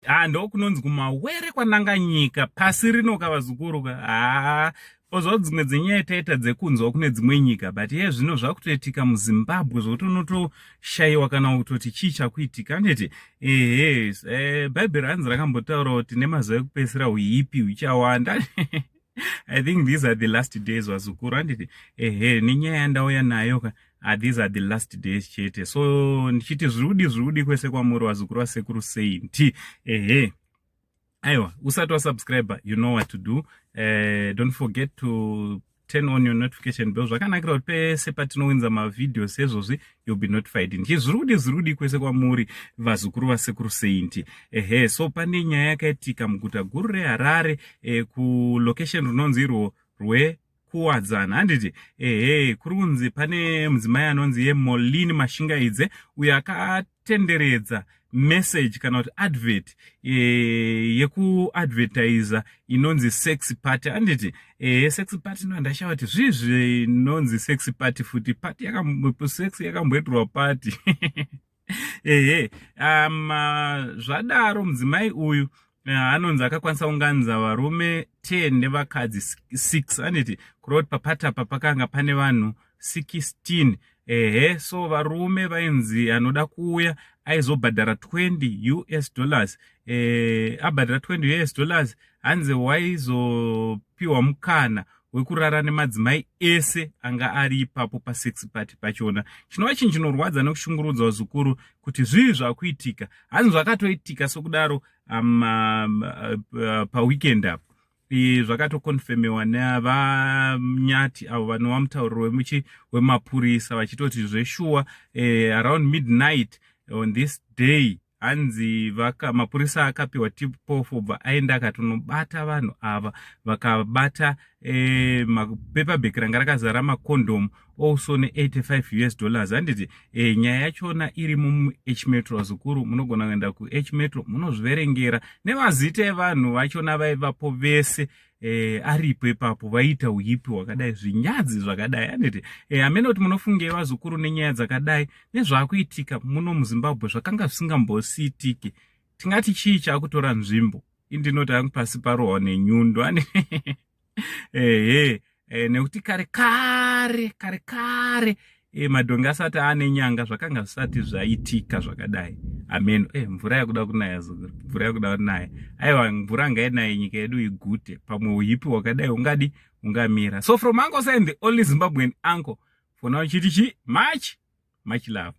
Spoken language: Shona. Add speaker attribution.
Speaker 1: Ha, ndokunonzi kumawere kwananga nyika pasi rino kavazukuru ka. Ha, ozva dzimwe dzenyaya taita dzekunzwa kune dzimwe nyika, but iye zvino zvakutoitika muZimbabwe zvokuti unotoshayiwa kana kutoti chii chakuitika, anditi? Ehe, Bhaibheri hanzi rakambotaura kuti nemazuva ekupedzisira uipi huchawanda. I think these are the last days, vazukuru, anditi? Ehe, nenyaya yandauya nayo ka, these are the last days chete. So ndichiti zviri kudi kwese kwamuri, vazukuru vasekuru Saint. Ehe, aiwa, usati wasubscribe, you know what to do. Don't forget to turn on your notification bell. Zvakanakira kuti pese patinowinza mavhidhios sezvozvi, you'll be notified. Ndichi zviri kudi kwese kwamuri, vazukuru vasekuru Saint. Ehe, so pane nyaya yakaitika muguta guru reHarare, kulocation runonzi irwo rweKuwadzana, handiti? Ehe, kuri kunzi pane mudzimai anonzi yeMolin Mashingaidze, uyo akatenderedza message kana kuti advert yekuadvertisa inonzi sex party, handiti? Sex party, no, ndashava kuti zvii zvinonzi sex party futi. Party sex yakamboitirwa party. Ehe, zvadaro mudzimai uyu anonzi akakwanisa kunganidza varume 10 nevakadzi 6, handiti? Kureva kuti paparty apa pakanga pane vanhu 16. Ehe, so varume vainzi anoda kuuya aizobhadhara US$20. Abhadhara US$20, hanzi waizopiwa mukana wekurara nemadzimai ese anga ari ipapo pasex party pachona, chinova chinhu chinorwadza nekushungurudza, vazukuru, kuti zvii zvakuitika. Hanzi zvakatoitika sokudaro paweekend apo zvakatokonfemewa navanyati avo vanova mutauriri wemapurisa, vachitoti zveshuwa, around midnight on this day, hanzi mapurisa akapiwa tip-off, obva aenda akatonobata vanhu ava. Vakabata mapaper bag ranga rakazara makondomu, also ne85 US dollars, handiti? Nyaya yachona iri muH Metro, vazukuru. Munogona kuenda kuH Metro, munozviverengera nemazita evanhu vachona vaivapo vese, aripo ipapo vaita uipi hwakadai, zvinyadzi zvakadai, handiti? Hamene kuti munofungei, vazukuru, nenyaya dzakadai nezvaakuitika muno muZimbabwe zvakanga zvisingambosiitiki. Tingati chii chaakutora nzvimbo? Indinoti hangu pasi parohwa nenyundo ane. Ehe, nekuti kare kare kare kare, madhongi asati ane nyanga, zvakanga zvisati zvaitika zvakadai. Ameno. Mvura yakuda kunaya, zukuru, mvura yakuda kunaya. Aiwa, mvura ngainaye, nyika yedu igute. Pamwe uipi hwakadai ungadi ungamira. So from Uncle Saint, the only Zimbabwean uncle for now, chiti chi much much love.